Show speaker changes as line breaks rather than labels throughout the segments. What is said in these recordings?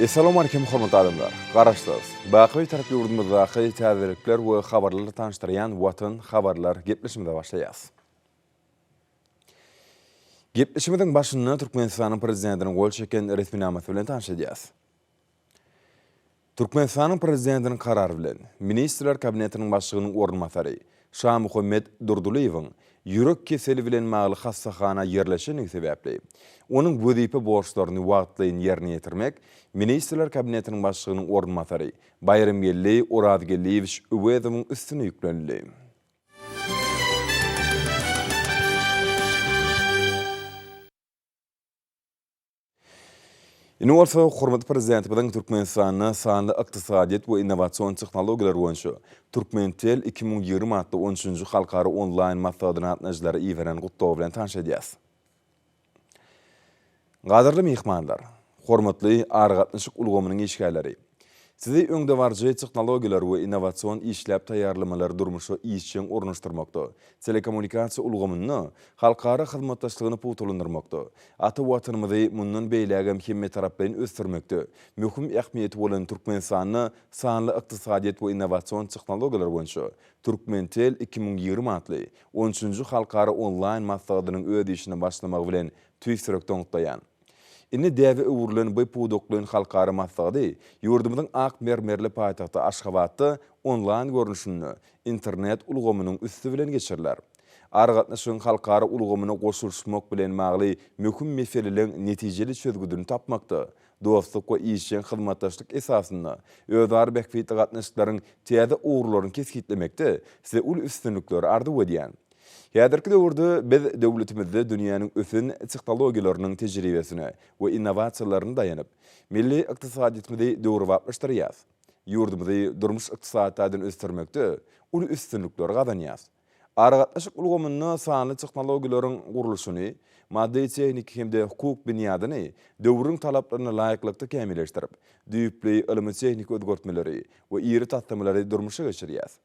Essalawmalikim hormatly adamlar! Garaşsyz, baky Bitarap ýurdumyzdaky täzelikler we habarlarla tanyşdyrýan Watan habarlar gepleşigimize başlaýas. Gepleşigimiziň başynda Türkmenistanyň Prezidentiniň gol çeken resminamasy bilen tanyş edýäs. Türkmenistanyň Prezidentiniň Karary bilen, Ministrler Kabinetiniň Başlygynyň orunbasary Şamuhammet Durdylyýewiň ýürek keseli bilen bagly hassahana ýerleşendigi sebäpli, onuň wezipe borçlaryny wagtlaýyn ýerine ýetirmek Ministrler Kabinetiniň Başlygynyň orunbasary Baýramgeldi Orazgeldiýewiç Öwezowyň üstüne ýüklenildi. Indi bolsa hormatly Prezidentimiziň Türkmenistanda sanly ykdysadyýet we innowasion tehnologiýalar boýunça Turkmentel 2020 atly on üçünji halkara onlaýn maslahatyna gatnaşyjylara iberen gutlagy bilen tanyş edýäris. Gadyrly myhmanlar! Hormatly aragatnaşyk ulgamynyň işgärleri! Sizi öňdebaryjy tehnologiýalar we innowasion işläp taýýarlamalary durmuşa işjeň ornaşdyrmakda, telekommunikasiýa ulgamynda halkara hyzmatdaşlygyny pugtalandyrmakda, ata Watanymyzy mundan beýlägem hemmetaraplaýyn ösdürmekde möhüm ähmiýeti bolan Türkmenistanda sanly ykdysadyýet we innowasion tehnologiýalar boýunça Turkmentel 2020 atly on üçünji halkara onlaýn maslahatynyň öz işine başlamagy bilen tüýs ýürekden gutlaýan. Indi däbe öwrülen bu pudaklaýyn halkara maslahaty ýurdumyzyň ak mermerli paýtagty Aşgabatda onlaýn görnüşinde internet ulgamynyň üsti bilen geçiriler. Aragatnaşygyň halkara ulgamyna goşulyşmak bilen bagly möhüm meseleleň netijeli çözgüdini tapmakda, dostluk we işjeň hyzmatdaşlyk esasynda özara bähbitli gatnaşyklaryň täze ugurlaryny kesgitlemekde size uly üstünlikleri arzuw edýän. Häzirki döwürde biz döwletimizde dünýäniň ösen tehnologiýalarynyň tejribesine we innowasiýalaryna daýanyp, milli ykdysadyýetimizi döwrebaplaşdyrýarys. Ýurdumyzy durmuş-ykdysady taýdan ösdürmekde uly üstünlikleri gazanýarys. Aragatnaşyk ulgamynda sanly tehnologiýalaryň gurluşyny, maddy-tehniki hem-de hukuk binýadyny döwrüň talaplaryna laýyklykda kämilleşdirip, düýpli ylmy-tehniki özgertmeleri we iri taslamalary durmuşa geçirýäris.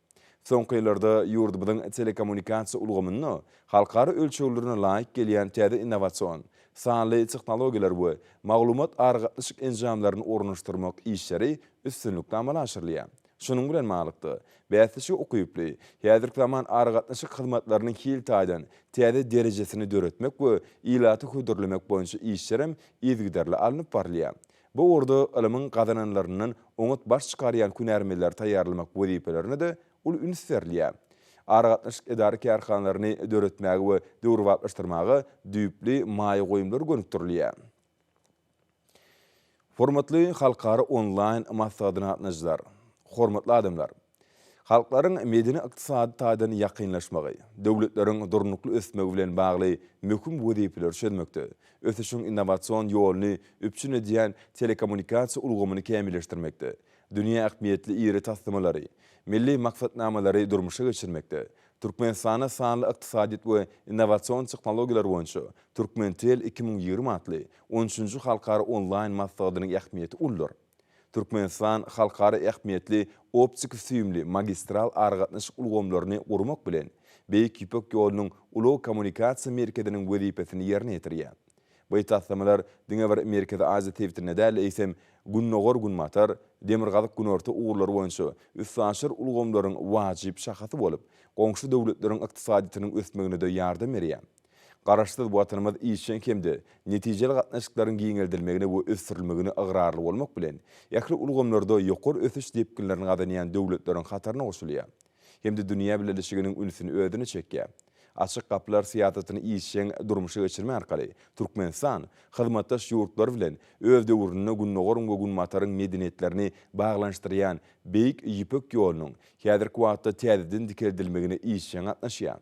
Soňky ýyllarda ýurdumyzyň telekommunikasiýa ulgamynda halkara ölçeglerine laýyk gelýän täze innowasion, sanly tehnologiýalar we maglumat-aragatnaşyk enjamlaryny ornaşdyrmak işleri üstünlikli amala aşyrylýar. Şunuň bilen baglylykda, bäsleşige ukyply, häzirki zaman aragatnaşyk hyzmatlarynyň hil taýdan täze derejesini döretmek we ilata hödürlemek boýunça işlerem yzygiderli alnyp barylýar. Bu ugurda ylmyň gazananlaryndan oňat baş çykarýan hünärmenleri taýýarlamak wezipelerine-de uly üns berilýär. Aragatnaşyk edara-kärhanalaryny döretmäge we döwrebaplaşdyrmaga düýpli maýa goýumlar gönükdirilýär. Hormatly halkara onlaýn maslahatyna gatnaşyjylar! Hormatly adamlar! Halklaryň medeni-ykdysady taýdan ýakynlaşmagy, döwletleriň durnukly ösmegi bilen bagly möhüm wezipeleri çözmekde, ösüşiň innowasion ýoluny üpjün edýän telekommunikasiýa ulgamyny kämilleşdirmekde, dünýä ähmiýetli iri taslamalary, milli maksatnamalary durmuşa geçirmekde, Türkmenistanda sanly ykdysadyýet we innowasion tehnologiýalar boýunça Turkmentel 2020 atly on üçünji halkara onlaýn maslahatynyň ähmiýeti uludyr. Türkmenistan halkara ähmiýetli optiki-süýümli magistral aragatnaşyk ulgamlaryny gurmak bilen, Beýik Ýüpek ýolunyň ulag-kommunikasiýa merkeziniň wezipesini ýerine ýetirýär. Bu taslamalar diňe bir Merkezi Aziýa sebitinde däl, eýsem, Gündogar-Günbatar, Demirgazyk-Günorta ugurlary boýunça üstaşyr ulgamlaryň wajyp şahasy bolup, goňşy döwletleriň ykdysadyýetiniň ösmegine-de ýardam berýär. Garaşsyz Watanymyz işjeň hem-de netijeli gatnaşyklaryň giňeldilmegine we ösdürilmegine ygrarly bolmak bilen, ähli ulgamlarda ýokary ösüş depginlerini gazanýan döwletleriň hataryna goşulýar hem-de dünýä bileleşiginiň ünsüni özüne çekýär. Açyk gapylar syýasatyny işjeň durmuşa geçirmek arkaly Türkmenistan hyzmatdaş ýurtlar bilen öz döwründe Gündogaryň we Günbataryň medeniýetlerini baglanyşdyrýan Beýik Ýüpek ýolunyň häzirki wagtda täzeden dikeldilmegine işjeň gatnaşýar.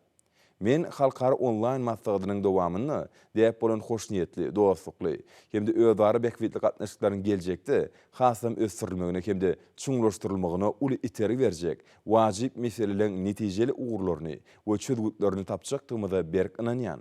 Men halkara onlaýn maslahatynyň dowamynda däp bolan hoşniýetli, dostlukly hem-de özara bähbitli gatnaşyklaryň geljekde hasam ösdürilmegine hem-de çuňlaşdyrylmagyna uly itergi berjek wajyp meseleleriň netijeli ugurlaryny we çözgütlerini tapjakdygymyza berk ynanýan.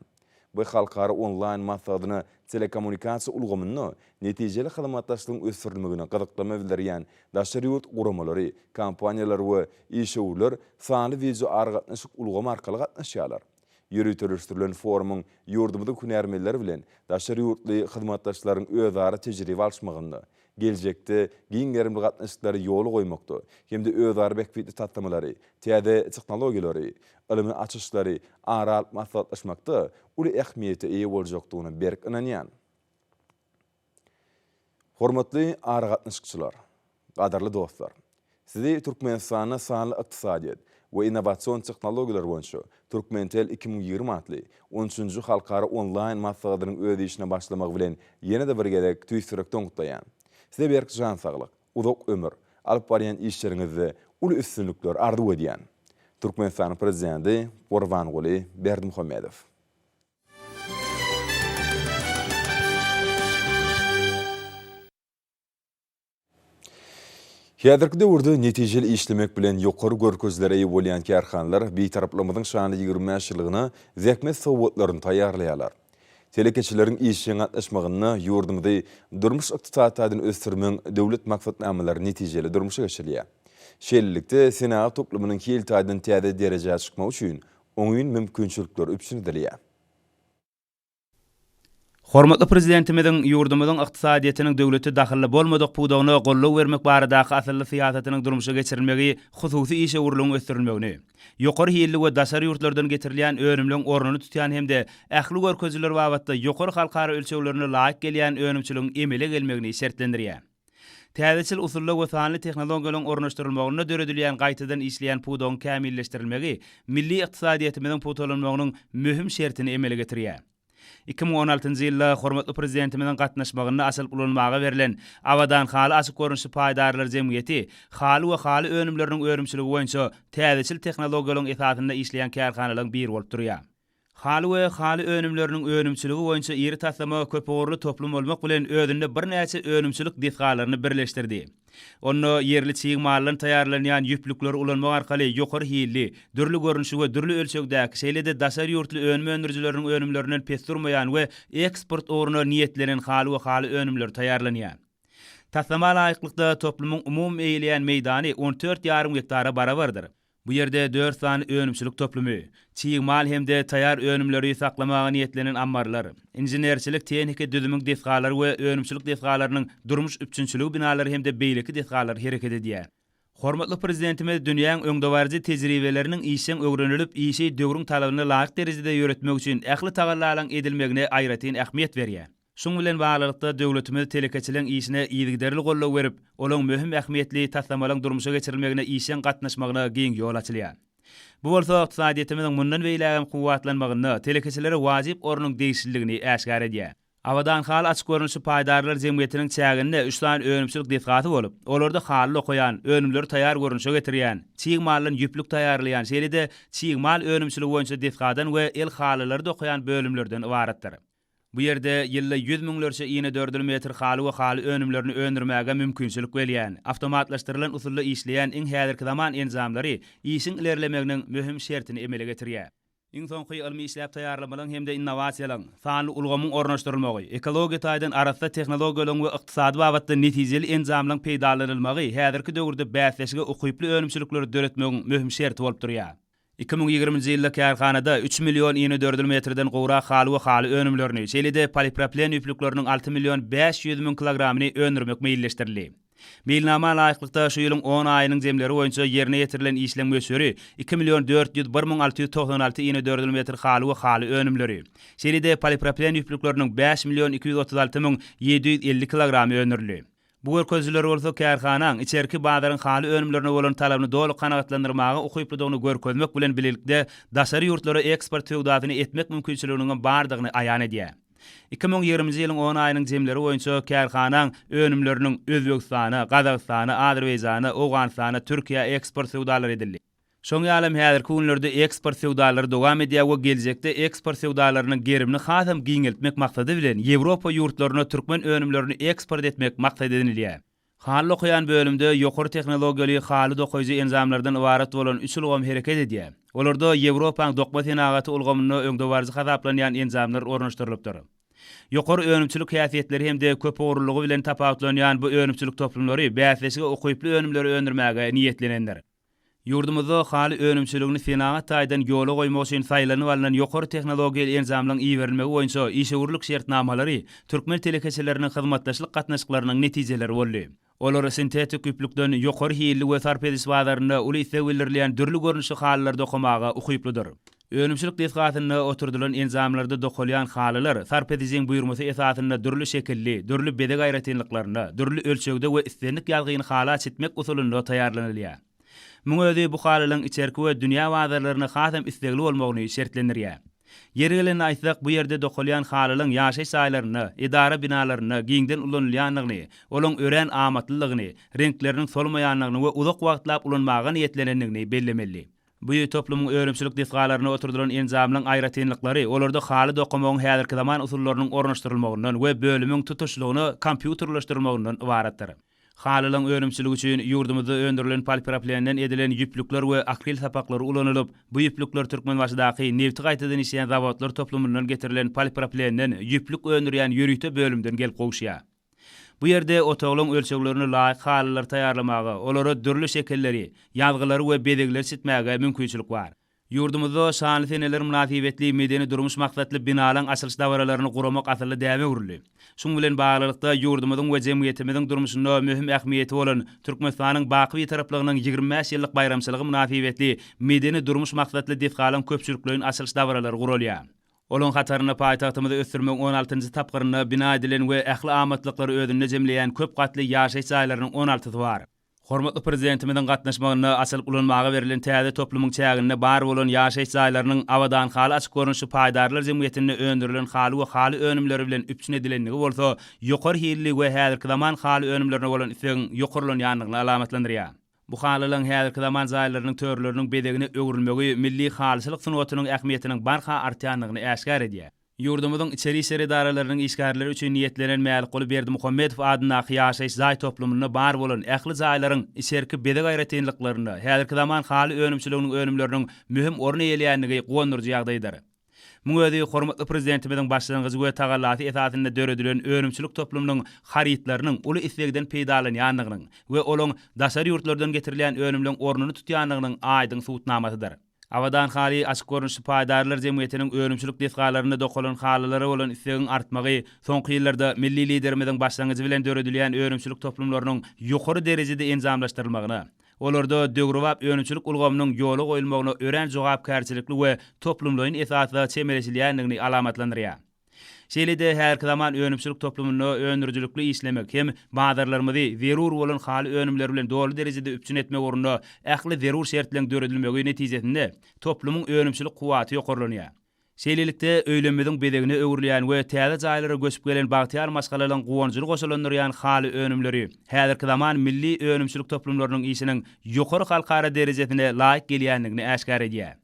Bu halkara onlaýn maslahatyna telekommunikasiýa ulgamynda netijeli hyzmatdaşlygyň ösdürilmegine gyzyklanma bildirýän daşary ýurt guramalary, kompaniýalar we işewürler sanly wideoaragatnaşyk ulgamy arkaly gatnaşýarlar. Ýöriteleşdirilen forumyň ýurdumyzyň hünärmenleri bilen daşary ýurtly hyzmatdaşlaryň özara tejribe alyşmagynda. geljekde giň gerimli gatnaşyklary ýola goýmakda hem-de özara bähbitli taslamalary, täze tehnologiýalary, ylmy açyşlary ara alyp maslahatlaşmakda uly ähmiýete eýe boljakdygyna berk ynanýan. Hormatly aragatnaşykçylar! Gadyrly dostlar! Sizi Türkmenistanda sanly ykdysadyýet we innowasion tehnologiýalar boýunça Turkmentel 2020 atly on üçünji halkara onlaýn maslahatynyň öz işine başlamagy bilen ýene-de bir gezek tüýs ýürekden gutlaýan. Size berk jan saglyk, uzak ömür, alyp barýan işleriňizde uly üstünlikler arzuw edýän. Türkmenistanyň Prezidenti Gurbanguly Berdimuhamedow. Häzirki döwürde netijeli işlemek bilen ýokary görkezijilere eýe bolýan kärhanalar Bitaraplygymyzyň şanly 25 ýyllygyna zähmet sowgatlaryny taýýarlaýarlar. Telekeçileriň işjeň gatnaşmagynda ýurdumyzy durmuş-ykdysady taýdan ösdürmegiň döwlet maksatnamalary netijeli durmuşa geçirilýär. Şeýlelikde, senagat toplumynyň hil taýdan täze derejä çykmagy üçin oňyn mümkinçilikler üpjün edilýär.
Hormatly Prezidentimiziň ýurdumyzyň ykdysadyýetiniň döwlete dahylly bolmadyk pudagyna goldaw bermek baradaky asylly syýasatynyň durmuşa geçirilmegi hususy işewürligiň ösdürilmegini, ýokary hilli we daşary ýurtlardan getirilýän önümleň ornuny tutýan hem-de ähli görkezijiler babatda ýokary halkara ölçeglerine laýyk gelýän önümçiligiň emele gelmegini şertlendirýär. Täzeçil usulda we sanly tehnologiýalaryň ornaşdyrylmagynda döredilýän gaýtadan işleýän pudagyň kämilleşdirilmegi milli ykdysadyýetimiziň pugtalanmagynyň möhüm şertini emele getirýär. 2016-njy ýylda hormatly Prezidentimiziň gatnaşmagynda açylyp ulanmaga berlen Abadan haly açyk görnüşli paýdarlar jemgyýeti haly we haly önümleriniň önümçiligi boýunça täzeçil tehnologiýalaryň esasynda işleýän kärhanalaryň biri bolup durýar. Haly we haly önümleriniň önümçiligi boýunça iri taslama köpugurly toplum bolmak bilen özünde birnäçe önümçilik desgalaryny birleşdirdi. Onda ýerli çig maldan taýýarlanýan ýüplükleri ulanmak arkaly ýokary hilli, dürli görnüşli we dürli ölçegdäki, şeýle-de daşary ýurtly önüm öndürijileriniň önümlerinden pes durmaýan we eksport ugruna niýetlenen haly we haly önümleri taýýarlanýar. Taslama laýyklykda, toplumyň umumy eýeleýän meýdany on dört ýarym gektara barabardyr. Bu ýerde dört sany önümçilik toplumy, çig mal hem-de taýýar önümleri saklamaga niýetlenen ammarlar, inženerçilik-tehniki düzümiň desgalary we önümçilik desgalarynyň durmuş üpjünçiligi binalary hem-de beýleki desgalar hereket edýär. Hormatly Prezidentimiz dünýäň öňdebaryjy tejribeleriniň işjeň öwrenilip, işi döwrüň talabyna laýyk derejede ýöretmek üçin ähli tagallalaryň edilmegine aýratyn ähmiýet berýär. Şuň bilen baglylykda, döwletimiz telekeçiligiň işine yzygiderli goldaw berip, olaň möhüm ähmiýetli taslamalaryň durmuşa geçirilmegine işjeň gatnaşmagyna giň ýol açylýar. Bu bolsa ykdysadyýetimiziň mundan beýlägem kuwwatlanmagynda telekeçilere wajyp ornuň degişliligini äşgär edýär. Abadan haly açyk görnüşli paýdarlar jemgyýetiniň çäginde üç sany önümçilik desgasy bolup, olarda haly dokaýan, önümleri taýýar görnüşe getirýän, çig maldan ýüplük taýýarlaýan, şeýle-de çig mal önümçiligi boýunça desgadan we el halylary dokaýan bölümlerden ybaratdyr. Bu ýerde ýylda ýüz müňlerçe inedördül metr haly we haly önümlerini öndürmäge mümkinçilik berýän, awtomatlaşdyrylan usulda işleýän iň häzirki zaman enjamlary işiň ilerlemeginiň möhüm şertini emele getirýär. Iň soňky ylmy işläp taýýarlamalaryň hem-de innowasiýalaryň, sanly ulgamyň ornaşdyrylmagy, ekologiýa taýdan arassa tehnologiýalaryň we ykdysady babatda netijeli enjamlaryň peýdalanylmagy häzirki döwürde bäsleşige ukyply önümçilikleri döretmegiň möhüm şerti bolup durýar. 2020-nji ýylda kärhanada üç million inedördül metrden gowrak haly we haly önümlerini, şeýle-de polipropilen ýüplükleriniň 6 million 500 müň kilogramyny öndürmek meýilleşdirildi. Meýilnama laýyklykda, şu ýylyň on aýynyň jemleri boýunça ýerine ýetirilen işleň möçberi iki million 401 müň 696 inedördül metr haly we haly önümleri, şeýle-de polipropilen ýüplükleriniň bäş million 236 müň 750 kilogramy öndürildi. Bu görkezijiler bolsa kärhanaň içerki bazaryň haly önümlerine bolan talabyny doly kanagatlandyrmaga ukyplydygyny görkezmek bilen bilelikde daşary ýurtlara eksport söwdasyny etmek mümkinçiliginiňem bardygyny aýan edýär. 2020-nji ýylyň on aýynyň jemleri boýunça kärhanaň önümleriniň Özbegistana, Gazagystana, Azerbaýjana, Owganystana, Türkiýä eksport söwdalary edildi. Şoň ýalam häzirki günlerde eksport söwdalary dowam edýär we geljekde eksport söwdalarynyň gerimini hasam giňeltmek maksady bilen Ýewropa ýurtlaryna türkmen önümlerini eksport etmek maksat edinilýär. Haly dokaýan bölümde ýokary tehnologiýaly haly dokaýjy enjamlardan ybarat bolan üç ulgam hereket edýär. Olarda Ýewropaň dokma senagaty ulgamynda öňdebaryjy hasaplanýan enjamlar ornaşdyrylypdyr. Ýokary önümçilik häsiýetleri hem-de köpugurlylygy bilen tapawutlanýan bu önümçilik toplumlary bäsleşige ukyply önümleri öndürmäge niýetlenendir. Ýurdumyzda haly önümçiligini senagat taýdan ýola goýmak üçin saýlanyp alnan ýokary tehnologiýaly enjamlaryň iberilmegi boýunça işewürlik şertnamalary türkmen telekeçileriniň hyzmatdaşlyk gatnaşyklarynyň netijeleri boldy. Olar sintetik ýüplükden ýokary hilli we sarp ediş bazarynda uly isleg bildirilýän dürli görnüşli halylary dokamaga ukyplydyr. Önümçilik desgasynda oturdylan enjamlarda dokalýan halylar sarp edijiň buýurmasy esasynda dürli şekilli, dürli bezeg aýratynlyklarynda, dürli ölçegde we islendik ýazgyny hala çitmek usulynda taýýarlanylýar. Muň özi bu halylaryň içerki we dünýä bazarlarynda hasam islegli bolmagyny şertlendirýär. Ýeri gelende aýtsak, bu ýerde dokalýan halylaryň ýaşaýyş jaýlarynda, edara binalarynda giňden ulanylýandygyny, olaň örän amatlydygyny, reňkleriniň solmaýandygyny we uzak wagtlap ulanmaga niýetlenendigini bellemeli. Bu toplumyň önümçilik desgalarynda oturdylan enjamlaryň aýratynlyklary olarda haly dokamagyň häzirki zaman usullarynyň ornaşdyrylmagyndan we bölümiň tutuşlygyna kompýuterleşdirilmeginden ybaratdyr. Halylaryň önümçiligi üçin ýurdumyzda öndürilen polipropilenden edilen ýüplükler we akril sapaklary ulanylyp, bu ýüplükler Türkmenbaşydaky nebti gaýtadan işleýän zawodlar toplumyndan getirilen polipropilenden ýüplük öndürýän ýörite bölümden gelip gowuşýar. Bu ýerde otaglaryň ölçeglerine laýyk halylary taýýarlamaga, olara dürli şekilleri, ýazgylary we bezegleri çitmäge mümkinçilik bar. Ýurdumyzda şanly seneler mynasybetli medeni-durmuş maksatly binalaryň açylyş dabaralaryny guramak asylly däbe öwrüldi. Şunuň bilen baglylykda, ýurdumyzyň we jemgyýetimiziň durmuşynda möhüm ähmiýeti bolan Türkmenistanyň baky Bitaraplygynyň 25 ýyllyk baýramçylygy mynasybetli medeni-durmuş maksatly desgalaryň köpçülikleýin açylyş dabaralary guralýar. Olaryň hatarynda paýtagtymyzy ösdürmegiň on altynjy tapgyrynda bina edilen we ähli amatlyklary özünde jemleýän köp gatly ýaşaýyş jaýlarynyň on altysy bar. Hormatly Prezidentimiziň gatnaşmagynda açylyp ulanmaga berlen täze toplumyň çäginde bar bolan ýaşaýyş jaýlarynyň Abadan haly açyk görnüşli paýdarlar jemgyýetinde öndürilen haly we haly önümleri bilen üpjün edilendigi bolsa ýokary hilli we häzirki zaman haly önümlerine bolan islegiň ýokarlanýandygyny alamatlandyrýar. Bu halylaryň häzirki zaman jaýlarynyň törleriniň bezegine öwrülmegi milli halyçylyk sungatynyň ähmiýetiniň barha artýandygyny äşgär edýär. Ýurdumyzyň içeri işler edaralarynyň işgärleri üçin niýetlenen Mälikguly Berdimuhamedow adyndaky ýaşaýyş jaý toplumynda bar bolan ähli jaýlaryň içerki bezeg aýratynlyklarynda häzirki zaman haly önümçiliginiň önümleriniň möhüm orun eýeleýändigi guwandyryjy ýagdaýdyr. Muň özi hormatly Prezidentimiziň başlangyjy we tagallasy esasynda döredilen önümçilik toplumynyň harytlarynyň uly islegden peýdalanýandygynyň we olaň daşary ýurtlardan getirilýän önümleň ornuny tutýandygynyň aýdyň subutnamasydyr. Abadan haly açyk görnüşli paýdarlar jemgyýetiniň önümçilik desgalarynda dokalan halylara bolan islegiň artmagy soňky ýyllarda milli Liderimiziň başlangyjy bilen döredilýän önümçilik toplumlarynyň ýokary derejede enjamlaşdyrylmagyna, olarda döwrebap önümçilik ulgamynyň ýola goýulmagyna örän jogapkärçilikli we toplumlaýyn esasda çemeleşilýändigini alamatlandyrýar. Şeýle-de häzirki zaman önümçilik toplumynda öndürijilikli işlemek hem bazarlarymyzy zerur bolan haly önümleri bilen doly derejede üpjün etmek ugrunda ähli zerur şertleriň döredilmegi netijesinde toplumyň önümçilik kuwwaty ýokarlanýar. Şeýlelikde, öýlemmiziň bezegine öwrülýän we täze jaýlara göçüp gelen bagtyýar maşgalalaryň guwanjyny goşalandyrýan haly önümleri häzirki zaman milli önümçilik toplumlarynyň işiniň ýokary halkara derejesine laýyk gelýändigini äşgär edýär.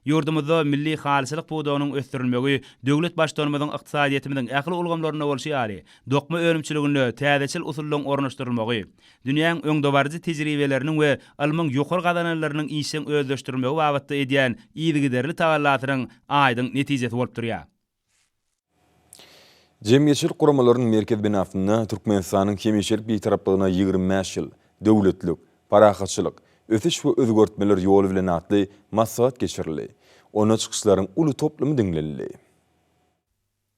Ýurdumyzda milli halyçylyk pudagynyň ösdürilmegi döwlet Baştutanymyzyň ykdysadyýetimiziň ähli ulgamlarynda bolşy ýaly, dokma önümçiliginde täzeçil usullaryň ornaşdyrylmagy, dünýäň öňdebaryjy tejribeleriniň we ylmyň ýokary gazananlarynyň işjeň özleşdirilmegi babatda edýän yzygiderli tagallasynyň aýdyň netijesi bolup durýar.
Jemgyýetçilik guramalarynyň merkez binasynda Türkmenistanyň hemişelik Bitaraplygyna 25 ýyl, döwletlilik, parahatçylyk, ösüş we özgertmeler ýoly bilen atly maslahat geçirildi. Onda çykyşlaryň uly toplumy diňlenildi.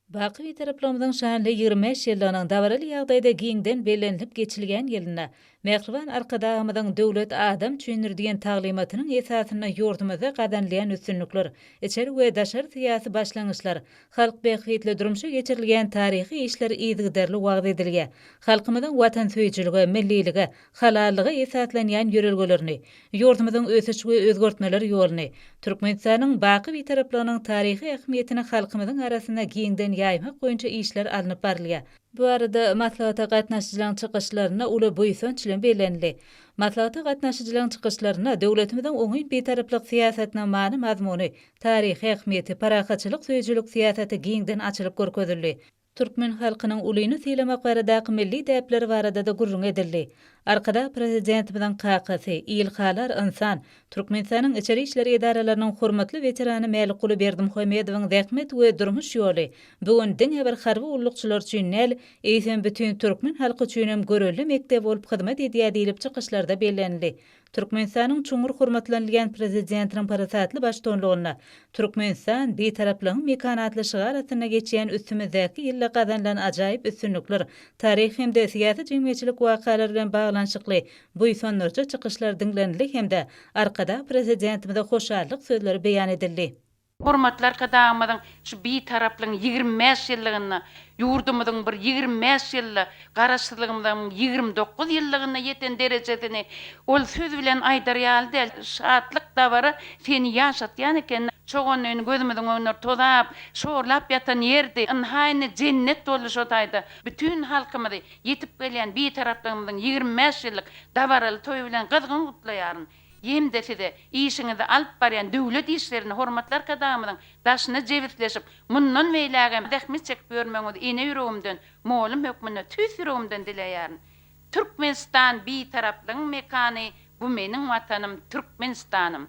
Baky Bitaraplygymyzyň şanly 25 ýyllygynyň dabaraly ýagdaýda giňden bellenilip geçilýän ýylynda Mähriban Arkadagymyzyň Döwlet adam üçindir diýen taglymatynyň esasynda ýurdumyzda gazanylýan üstünlikler, içeri we daşary syýasy başlangyçlar, halk bähbitli durmuşa geçirilýän taryhy işler yzygiderli wagyz edilýär. Halkymyzyň watansöýüjilige, millilige, halallyga esaslanýan ýörelgelerini, ýurdumyzyň ösüş we özgertmeler ýoluny, Türkmenistanyň baky Bitaraplygynyň taryhy ähmiýetini halkymyzyň arasynda giňden ýaýmak boýunça işler alnyp barylýar. Bu barada maslahata gatnaşyjylaryň çykyşlarynda uly buýsanç bilen bellenildi. Maslahata gatnaşyjylaryň çykyşlarynda döwletimiziň oňyn Bitaraplyk syýasatynyň many-mazmuny, taryhy ähmiýeti, parahatçylyk söýüjilik syýasaty giňden açylyp görkezildi. Türkmen halkynyň ulyny sylamak baradaky milli däpleri barada-da gürrüň edildi. Arkadag Prezidentimiziň kakasy, ilhalar ynsan, Türkmenistanyň içeri işler edaralarynyň hormatly weterany Mälikguly Berdimuhamedowyň zähmet we durmuş ýoly bu gün diňe bir harby gullukçylar üçin däl, eýsem bütin türkmen halky üçinem görelde mekdep bolup hyzmat edýär diýlip çykyşlarda bellenildi. Türkmenistanyň çuňňur hormatlanylýan Prezidentiniň parasatly baştutanlygynda Türkmenistan, Bitaraplygyň mekany atly şygar astynda geçýän üstümizdäki ýylda gazanylan ajaýyp üstünlikler, taryhy hem-de syýasy-jemgyýetçilik wakalary bilen baglanyşykly buýsandyryjy çykyşlar diňlenildi hem-de Arkadag Prezidentimize hoşallyk sözleri beýan edildi.
Hormatly Arkadagymyzyň şu Bitaraplygyň 25 ýyllygynda, ýurdumyzyň bir 25 ýylda, Garaşsyzlygymyzyň 29 ýyllygynda ýeten derejesini ol söz bilen aýdar ýaly däl. Şatlyk, dabara seni ýaşatýan eken. Çoganlyny gözümiziň öňünde tozap, şorlap ýatan ýerdi. Ynha indi jennet boldy şo taýda. Bütin halkymyzy ýetip gelýän Bitaraplygymyzyň 25 ýyllyk dabaraly toýy bilen gyzgyn gutlaýaryn. Hem-de size işiňizi alyp barýan döwlet işlerini hormatly Arkadagymyzyň daşyna jebisleşip, mundan beýlägem zähmet çekip ýörmegiňizi ene ýüregimden, mugallym hökmünde tüýs ýüregimden dileýärin. Türkmenistan Bitaraplygyň mekany, bu meniň Watanym, Türkmenistanym!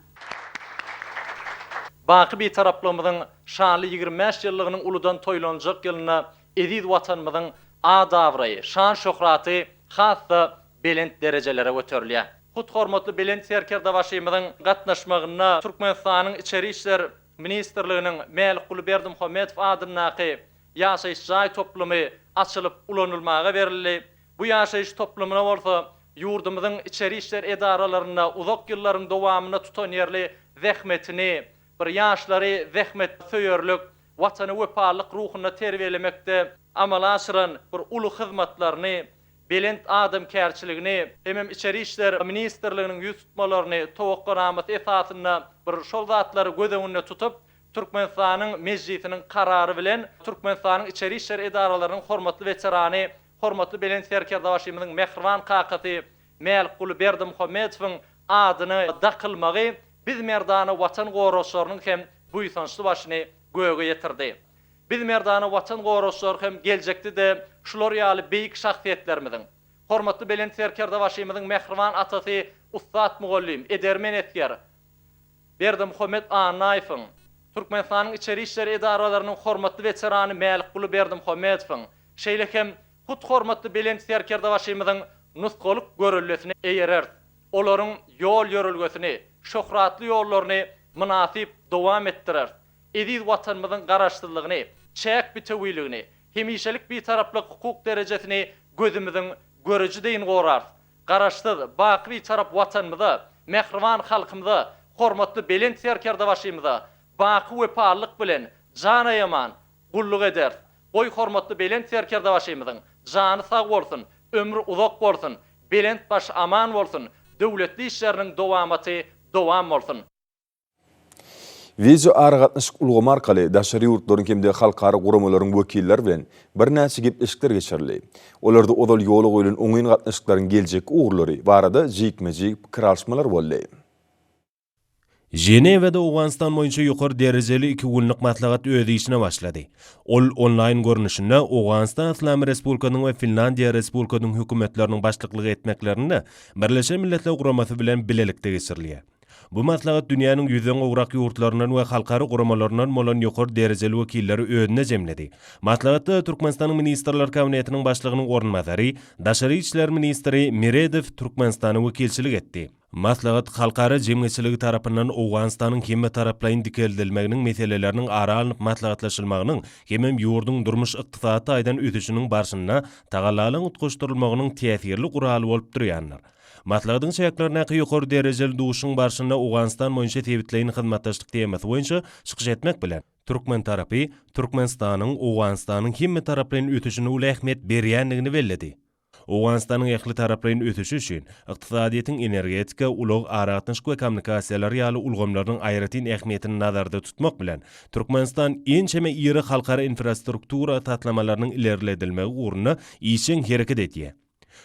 Baky Bitaraplygymyzyň şanly 25 ýyllygynyň uludan toýlanjak ýylynda eziz Watanymyzyň at-abraýy, şan-şöhraty has-da belent derejelere göterilýär. Hut hormatly Belent Serkerdebaşymyzyň gatnaşmagynda Türkmenistanyň Içeri işler ministrliginiň Mälikguly Berdimuhamedow adyndaky ýaşaýyş jaý toplumy açylyp ulanylmaga berildi. Bu ýaşaýyş toplumyna bolsa ýurdumyzyň içeri işler edaralarynda uzak ýyllaryň dowamynda tutanýerli zähmetini, bir ýaşlary zähmetsöýerlik, Watana wepalylyk ruhunda terbiýelemekde amala aşyran bir uly hyzmatlaryny, belent adamkärçiligini hemem Içeri işler ministrliginiň ýüz tutmalaryny towakganamasy esasynda bir şol zatlary göz öňünde tutup, Türkmenistanyň Mejlisiniň Karary bilen Türkmenistanyň içeri işler edaralarynyň hormatly weterany, hormatly Belent Serkerdebaşymyzyň mähriban kakasy Mälikguly Berdimuhamedowyň adyny dakylmagy biz merdana Watan goragçylarynyň hem buýsançly başyny göge ýetirdi. Biz merdana Watan goragçylary hem geljekde-de şular ýaly beýik şahsyýetlerimiziň, hormatly Belent Serkerdebaşymyzyň mähriban atasy ussat mugallym, edermen esger Berdimuhamet Annaýewiň, Türkmenistanyň içeri işler edaralarynyň hormatly weterany Mälikguly Berdimuhamedowyň, şeýle hem hut hormatly Belent Serkerdebaşymyzyň nusgalyk göreldesine eýereris, olaryň ýol-ýörelgesini, şöhratly ýollaryny mynasyp dowam etdireris. Eziz Watanymyzyň Garaşsyzlygyny, çäk bitewiligini, hemişelik Bitaraplyk hukuk derejesini gözümiziň göreji deýin gorarys. Garaşsyz, baky Bitarap Watanymyza, mähriban halkymyza, hormatly Belent Serkerdebaşymyza baky wepalylyk bilen, jan aýaman, gulluk ederis. Goý, hormatly Belent Serkerdebaşymyzyň jany sag bolsun, ömri uzak bolsun, belent başy aman bolsun, döwletli işleriniň dowamaty dowam bolsun!
Wideo aragatnaşyk ulgamy arkaly daşary ýurtlaryň hem-de halkara guramalaryň wekilleri bilen birnäçe gepleşikler geçirildi. Olarda ozal ýola goýlan oňyn gatnaşyklaryň geljekki ugurlary barada jikme-jik pikir alyşmalar boldy.
Ženewada Owganystan boýunça ýokary derejeli iki günlük maslahat öz işine başlady. Ol onlaýn görnüşinde Owganystan Yslam Respublikasynyň we Finlandiýa Respublikasynyň hökümetleriniň başlyklyk etmeklerinde Birleşen Milletler Guramasy bilen bilelikde geçirilýär. Bu maslahat dünýäniň ýüzden gowrak ýurtlaryndan we halkara guramalaryndan bolan ýokary derejeli wekilleri özünde jemledi. Maslahatda Türkmenistanyň Ministrler Kabinetiniň Başlygynyň orunbasary, daşary işler ministri Meredow Türkmenistana wekilçilik etdi. Maslahat halkara jemgyýetçiligi tarapyndan Owganystanyň hemmetaraplaýyn dikeldilmeginiň meseleleriniň ara alnyp maslahatlaşylmagynyň hemem ýurduň durmuş-ykdysady taýdan ösüşiniň barşynda tagallalaryň utgaşdyrylmagynyň täsirli guraly bolup durýandyr. Maslahatyň çäklerindäki ýokary derejeli duşuşygyň barşynda Owganystan boýunça sebitleýin hyzmatdaşlyk temasy boýunça çykyş etmek bilen, türkmen tarapy Türkmenistanyň Owganystanyň hemmetaraplaýyn ösüşine uly ähmiýet berýändigini belledi. Owganystanyň ählitaraplaýyn ösüşi üçin ykdysadyýetiň energetika, ulag, aragatnaşyk we kommunikasiýalar ýaly ulgamlarynyň aýratyn ähmiýetini nazarda tutmak bilen, Türkmenistan ençeme iri halkara infrastruktura taslamalarynyň ilerledilmegi ugrunda işjeň hereket edýär.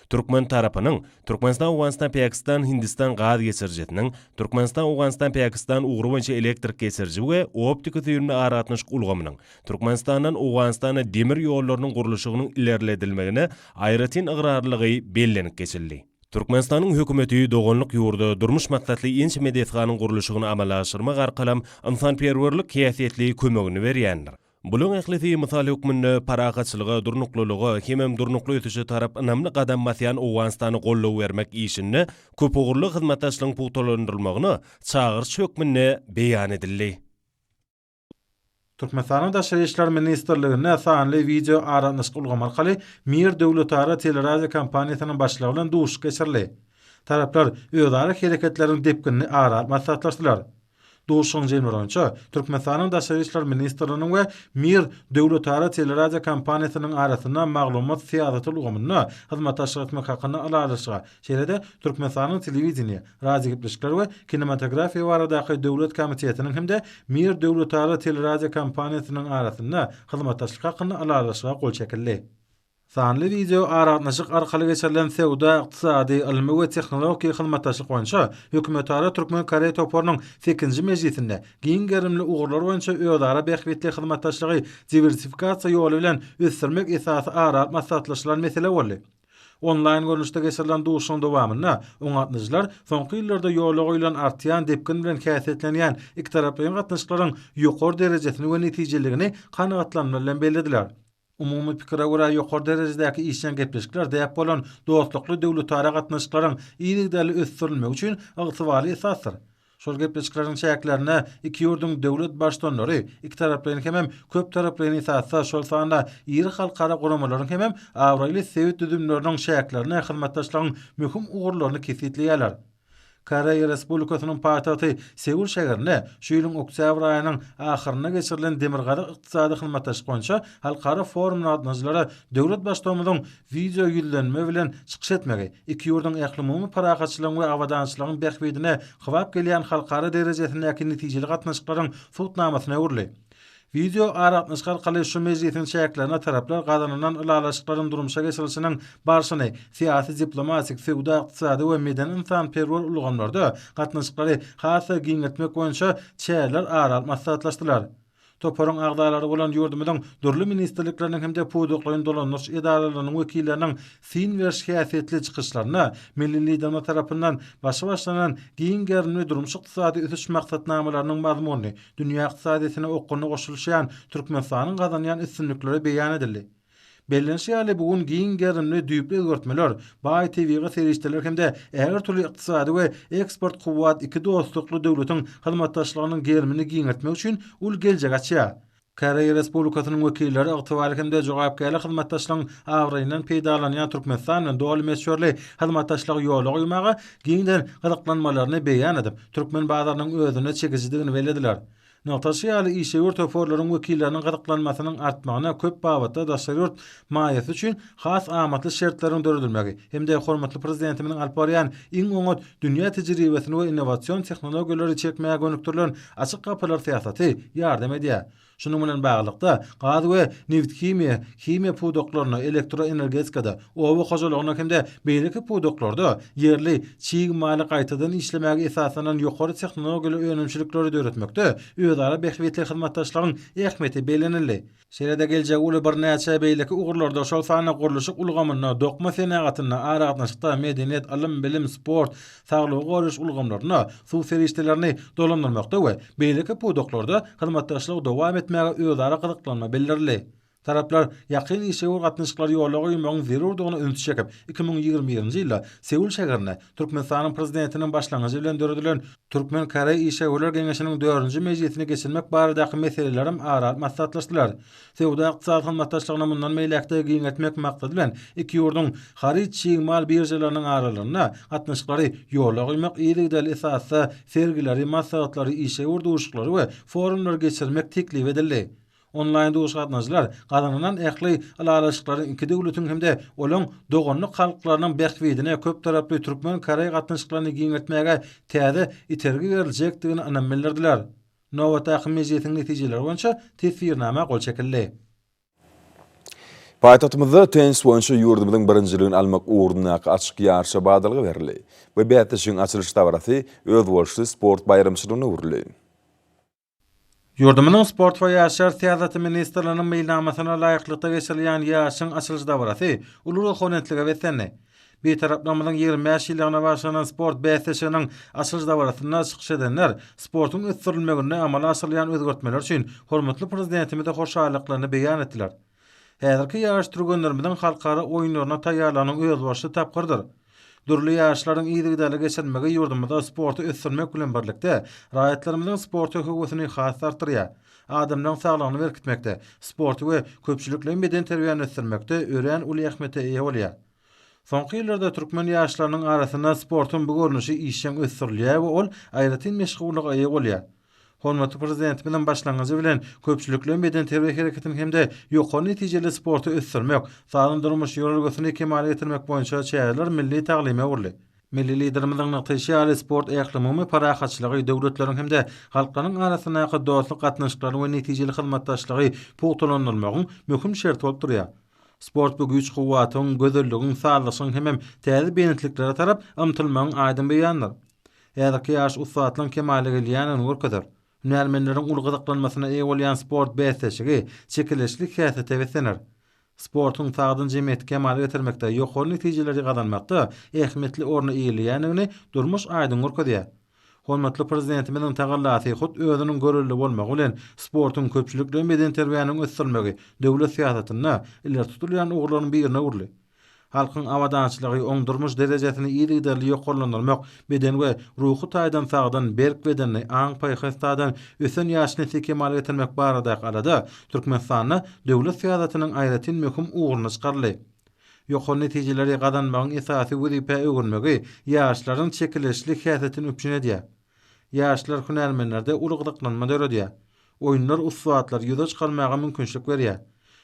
Türkmen tarapynyň Türkmenistan-Owganystan-Pakistan, Hindistan gaz geçirijisiniň, Türkmenistan-Owganystan-Pakistan ugry boýunça elektrik geçiriji we optiki-süýümli aragatnaşyk ulgamynyň, Türkmenistandan Owganystana demir ýollarynyň gurluşygynyň ilerledilmegine aýratyn ygrarlylygy bellenip geçildi. Türkmenistanyň hökümeti doganlyk ýurda durmuş maksatly ençeme desganyň gurluşygyny amala aşyrmak arkalam ynsanperwerlik häsiýetli kömegini berýändir. Bulaň ählisi mysal hökmünde parahatçylyga, durnuklylyga hemem durnukly ösüşe tarap ynamly gadam basýan Owganystana goldaw bermek işinde köpugurly hyzmatdaşlygyň pugtalandyrylmagyna çagyryş hökmünde beýan edildi.
Türkmenistanyň Daşary işler ministrliginde sanly wideo aragatnaşyk ulgamy arkaly Mir döwletara teleradiokompaniýasynyň başlygy bilen duşuşyk geçirildi. Taraplar özara hereketleriň depginini ara alyp maslahatlaşdylar. Duşuşygyň jemleri boýunça Türkmenistanyň Daşary işler ministrliginiň we Mir döwletara teleradiokompaniýasynyň arasynda maglumat syýasaty ulgamynda hyzmatdaşlyk etmek hakynda ylalaşyga, şeýle-de Türkmenistanyň Telewideniýe, radiogepleşikler we kinematografiýa baradaky döwlet komitetiniň hem-de Mir döwletara teleradiokompaniýasynyň arasynda hyzmatdaşlyk hakynda ylalaşyga gol çekildi. Sanly wideo aragatnaşyk arkaly geçirilen söwda, ykdysady, ylmy we tehnologik hyzmatdaşlyk boýunça hökümetara türkmen-koreý toparynyň sekizinji mejlisinde giň gerimli ugurlar boýunça özara bähbitli hyzmatdaşlygy diwersifikasiýa ýoly bilen ösdürmek esasy ara alyp maslahatlaşylan mesele boldy. Onlaýn görnüşde geçirilen duşuşygyň dowamynda oňa gatnaşyjylar soňky ýyllarda ýola goýlan artýan depgin bilen häsiýetlenýän ikitaraplaýyn gatnaşyklaryň ýokary derejesini we netijeliligini kanagatlanma bilen bellediler. Umumy pikire görä, ýokary derejedäki işjeň gepleşikler däp bolan dostlukly döwletara gatnaşyklaryň yzygiderli ösdürilmegi üçin ygtybarly esasdyr. Şol gepleşikleriň çäklerinde iki ýurduň döwlet Baştutanlary ikitaraplaýyn hemem köptaraplaýyn esasda, şol sanda iri halkara guramalaryň hemem abraýly sebit düzümleriniň çäklerinde hyzmatdaşlygyň möhüm ugurlaryny kesgitleýärler. Koreýa Respublikasynyň paýtagty Seul şäherinde şu ýylyň oktýabr aýynyň ahyrynda geçirilen Demirgazyk ykdysady hyzmatdaşlyk boýunça halkara forumyna gatnaşyjylara döwlet Baştutanymyzyň wideo ýüzlenme bilen çykyş etmegi iki ýurduň ählumumy parahatçylygyň we abadançylygyň bähbidine kybap gelýän halkara derejesindäki netijeli gatnaşyklaryň subutnamasyna öwrüldi. Wideo aragatnaşyk arkaly şu mejlisiň çäklerinde taraplar gazanylan ylalaşyklaryň durmuşa geçirilişiniň barşyny, syýasy-diplomatik, söwda-ykdysady we medeni-ynsanperwer ulgamlarda gatnaşyklary has-da giňeltmek boýunça çäreler ara alyp maslahatlaşdylar. Toparyň agzalary bolan ýurdumyzyň dürli ministrlikleriniň hem-de pudaklaýyn dolandyryş edaralarynyň wekilleriniň syn beriş häsiýetli çykyşlarynda milli Liderimiz tarapyndan başy başlanan giň gerimli durmuş-ykdysady ösüş maksatnamalarynyň mazmuny, dünýä ykdysadyýetine okgunly goşulyşýan Türkmenistanyň gazanýan üstünlikleri beýan edildi. Bellenişi ýaly, bu gün giň gerimli düýpli özgertmeler, baý tebigy serişdeler hem-de ägirt uly ykdysady we eksport kuwwat iki dostlukly döwletiň hyzmatdaşlygynyň gerimini giňeltmek üçin uly geljek açýar. Koreýa Respublikasynyň wekilleri ygtybarly hem-de jogapkärli hyzmatdaşlygyň abraýyndan peýdalanýan Türkmenistan bilen doly möçberli hyzmatdaşlygy ýola goýmaga giňden gyzyklanmalaryny beýan edip, türkmen bazarynyň özüne çekijidigini bellediler. Nygtalyşy ýaly, işewür toparlaryň wekilleriniň gyzyklanmasynyň artmagyna köp babatda daşary ýurt maýasy üçin has amatly şertleriň döredilmegi hem-de hormatly Prezidentimiziň alyp barýan iň oňat dünýä tejribesini we innowasion tehnologiýalary çekmäge gönükdirilen açyk gapylar syýasaty ýardam edýär. Şunuň bilen baglylykda, gaz we nebithimiýa, himiýa pudaklarynda, elektroenergetikada, oba hojalygynda hem-de beýleki pudaklarda ýerli çig maly gaýtadan işlemäge esaslanan ýokary tehnologiýaly önümçilikleri döretmekde özara bähbitli hyzmatdaşlygyň ähmiýeti bellenildi. Şeýle-de geljegi uly birnäçe beýleki ugurlarda, şol sanda gurluşyk ulgamynda, dokma senagatynda, aragatnaşykda, medeniýet, ylym, bilim, sport, saglygy goraýyş ulgamlarynda, suw serişdelerini dolandyrmakda we beýleki pudaklarda hyzmatdaşlygy dowam etmäge özara gyzyklanma bildirildi. Taraplar ýakyn işewür gatnaşyklary ýola goýmagyň zerurdygyna ünsi çekip, 2021-nji ýylda Seul şäherinde Türkmenistanyň Prezidentiniň başlangyjy bilen döredilen Türkmen-koreý işewürler geňeşiniň dördünji mejlisini geçirmek baradaky meselelerem ara alyp maslahatlaşdylar. Söwda-ykdysady hyzmatdaşlygyny mundan beýläk-de giňeltmek maksady bilen, iki ýurduň haryt-çig mal biržalarynyň aralarynda gatnaşyklary ýola goýmak, yzygiderli esasda sergileri, maslahatlary, işewür duşuşyklary we forumlary geçirmek teklip edildi. Onlaýn duşuşyga gatnaşyjylar gazanylan ähli ylalaşyklaryň iki döwletiň hem-de olaň doganlyk halklarynyň bähbidine köptaraply türkmen-koreý gatnaşyklaryny giňeltmäge täze itergi beriljekdigine ynam bildirdiler. Nobatdaky mejlisiň netijeleri boýunça teswirnama gol çekildi.
Paýtagtymyzda tennis boýunça ýurdumyzyň birinjiligini almak ugrundaky açyk ýaryşa badalga berildi we bäsleşigiň açylyş dabarasy özboluşly sport baýramçylygyna öwrüldi.
Ýurdumyzyň Sport we ýaşlar syýasaty ministrliginiň meýilnamasyna laýyklykda geçirilýän ýaryşyň açylyş dabarasy uly ruhubelentlige beslendi. Bitaraplygymyzyň 25 ýyllygyna bagyşlanan sport bäsleşiginiň açylyş dabarasynda çykyş edenler sportuň ösdürilmeginde amala aşyrylýan özgertmeler üçin hormatly Prezidentimize hoşallyklaryny beýan etdiler. Häzirki ýaş türgenlerimiziň halkara oýunlaryna taýýarlygynyň özboluşly tapgyrydyr. Dürli ýaryşlaryň yzygiderli geçirilmegi ýurdumyzda sporty ösdürmek bilen birlikde, raýatlarymyzyň sporta höwesini has-da artdyrýar. Adamlaryň saglygyny berkitmekde, sporty we köpçülikleýin bedenterbiýäni ösdürmekde örän uly ähmiýete eýe bolýar. Soňky ýyllarda türkmen ýaşlarynyň arasynda sportuň bu görnüşi işjeň ösdürilýär we ol aýratyn meşhurlyga eýe bolýar. Hormatly Prezidentimiziň başlangyjy bilen köpçülikleýin bedenterbiýe hereketini hem-de ýokary netijeli sporty ösdürmek, sagdyn durmuş ýörelgesini kemala getirmek boýunça çäreler milli taglyma öwrüldi. Milli Liderimiziň nygtaýşy ýaly, sport ählumumy parahatçylygy, döwletleriň hem-de halklaryň arasyndaky dostluk gatnaşyklaryny we netijeli hyzmatdaşlygy pugtalandyrmagyň möhüm şerti bolup durýar. Sport bu güýç-kuwwatyň, gözelligiň, sazlaşygyň hemem täze belentliklere tarap ymtylmagyň aýdyň beýanydyr. Häzirki ýaş ussatlaryň kemala gelýändigini görkezer. Hünärmenleriň uly gyzyklanmasyna eýe bolýan sport bäsleşigi çekeleşikli häsiýete beslener. Sportuň sagdyn jemgyýeti kemala getirmekde, ýokary netijeleri gazanmakda ähmiýetli orny eýeleýändigini durmuş aýdyň görkezýär. Hormatly Prezidentimiziň tagallasy hut özüniň görelde bolmagy bilen sportuň, köpçülikleýin bedenterbiýäniň ösdürilmegi döwlet syýasatynda ileri tutulýan ugurlaryň birine öwrüldi. Halkyň abadançylygy, oň durmuş derejesini yzygiderli ýokarlandyrmak, beden we ruhy taýdan sagdyn, berk bedenli, aň-paýhas taýdan ösen ýaş nesli kemala getirmek baradaky alada Türkmenistanda döwlet syýasatynyň aýratyn möhüm ugruna çykaryldy. Ýokary netijeleri gazanmagyň esasy wezipä öwrülmegi ýaşlaryň çekeleşikli häsiýetini üpjün edýär. Ýaşlar hünärmenlerde uly gyzyklanma döredýär. Oýunlar ussatlary ýüze çykarmaga mümkinçilik berýär.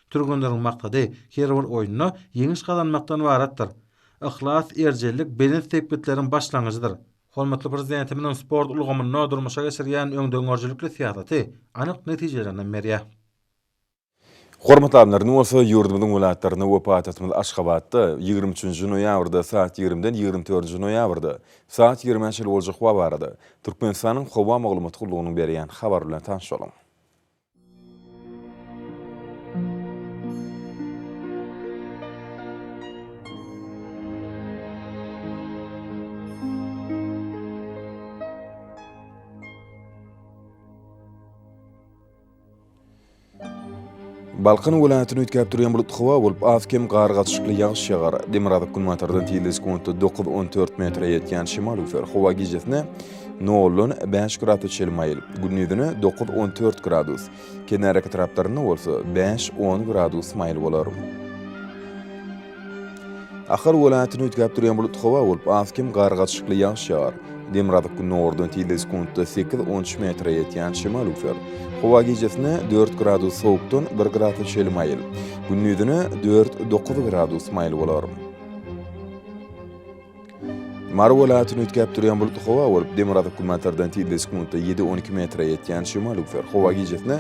Türgenleriň maksady her bir oýunda ýeňiş gazanmakdan ybaratdyr. Yhlas, erjellik belent sepgitleriň başlangyjydyr. Hormatly Prezidentimiziň sport ulgamynda durmuşa geçirýän öňdengörüjilikli syýasaty anyk netijelerini hem berýär.
Hormatly alymlar, indi bolsa ýurdumyzyň welaýatlarynda we paýtagtymyz Aşgabatda 23-nji noýabrda saat 20-den 24-nji noýabrda saat 20-ä çenli boljak howa barada Türkmenistanyň Howa maglumat gullugynyň berýän habary bilen tanyş boluň. Balkan welaýatyny üýtgäp durýan bulutly howa bolup, az-kem gar gatyşykly ýagyş ýagar. Demirgazyk-günbatardan tizligi sekuntda 9-14 metre ýetýän şemal öwser. Howa gijesine noldan bäş grasa çenli maýyl, gündizine 9-14 gradus, kenarýaka etraplarynda bolsa bäş-on gradus maýyl bolar. Ahal welaýatyny üýtgäp durýan bulutly howa bolup, az-kem gar gatyşykly ýagyş ýagar. Demirgazyk-gündogardan tizligi sekuntda sekiz-on üç metre ýetýän şemal öwser. Howa gijesine dört gradus sowukdan bir grasa çenli maýyl, gündizine dört-dokuz gradus maýyl bolar. Mary welaýatyny üýtgäp durýan bulutly howa bolup, demirgazyk-günbatardan tizligi sekuntda ýedi-on iki metre ýetýän şemal öwser. Howa gijesine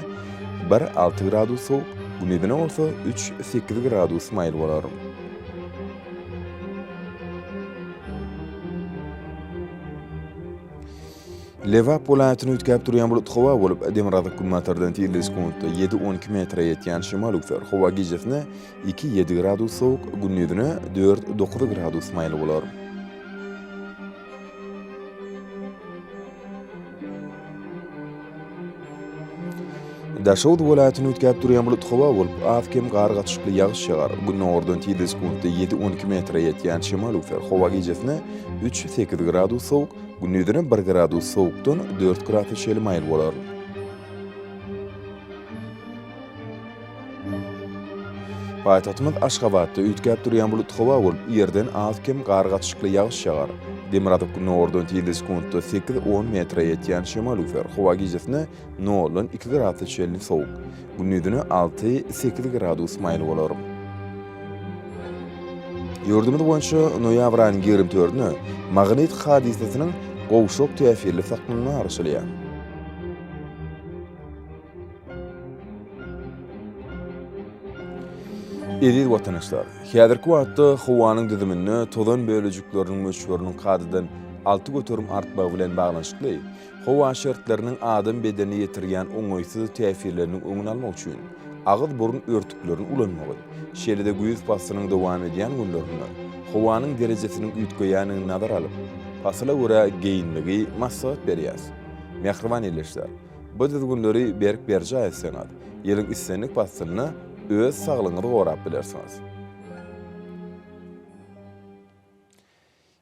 bir, alty gradus sowuk, gündizine bolsa üç, sekiz gradus maýyl bolar. Lebap welaýatyny üýtgäp durýan bulutly howa bolup, demirgazyk-günbatardan tizligi sekuntda ýedi-on iki metre ýetýän şemal öwser. Howa gijesine iki, ýedi gradus sowuk, gündizine dört, dokuz gradus maýyl bolar. Daşoguz welaýatyny üýtgäp durýan bulutly howa bolup, az-kem gar gatyşykly ýagyş ýagar. Gündogardan tizligi sekuntda ýedi-on iki metre ýetýän şemal öwser. Howa gijesine üç, sekiz gradus sowuk, gündizine bir gradus sowukdan dört grasa çenli maýyl bolar. Paýtagtymyz Aşgabatda üýtgäp durýan bulutly howa bolup, ýerden az-kem gar gatyşykly ýagyş ýagar. Demirgazyk-gündogardan tizligi sekuntda sekiz-on metre ýetýän şemal öwser. Howa gijesine noldan iki gradusa çenli sowuk, gündizine alty-sekiz gradus maýyl bolar. Ýurdumyz boýunça noýabr aýynyň ýigrimi dördüne magnit hadysasynyň gowşak täsirli saklanmagy garaşylýar. Eziz watandaşlar, häzirki wagtda howanyň düzüminde tozan bölejikleriniň möçberiniň kadadan 6% artmagy bilen baglanyşykly howa şertleriniň adam bedenine ýetirýän oňaýsyz täsirleriniň öňüni almak üçin agyz-burun örtüklerini ulanmagy, şeýle-de güýz paslynyň dowam edýän günlerinde. Howanyň derejesiniň üýtgeýändigini nazara alyp, pasyla görä geýinmegi maslahat berýäs. Mähriban ildeşler, bu düzgünleri berk berjaý etseňiz, ýylyň islendik paslynda öz saglygyňyzy gorap bilersiňiz.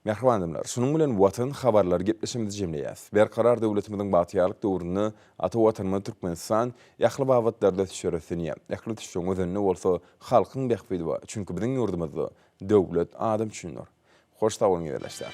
Mähriban adamlar, şunuň bilen Watan habarlary gepleşigimizi jemleýäs. Berkarar döwletimiziň bagtyýarlyk döwründe ata Watanymyz Türkmenistan ähli babatlarda ösüşlere ösdünýär. Ähli ösüşleriň özeninde bolsa halkyň bähbidi bar. Çünki biziň ýurdumyzda döwlet adam üçindir. Hoş sag boluň ildeşler.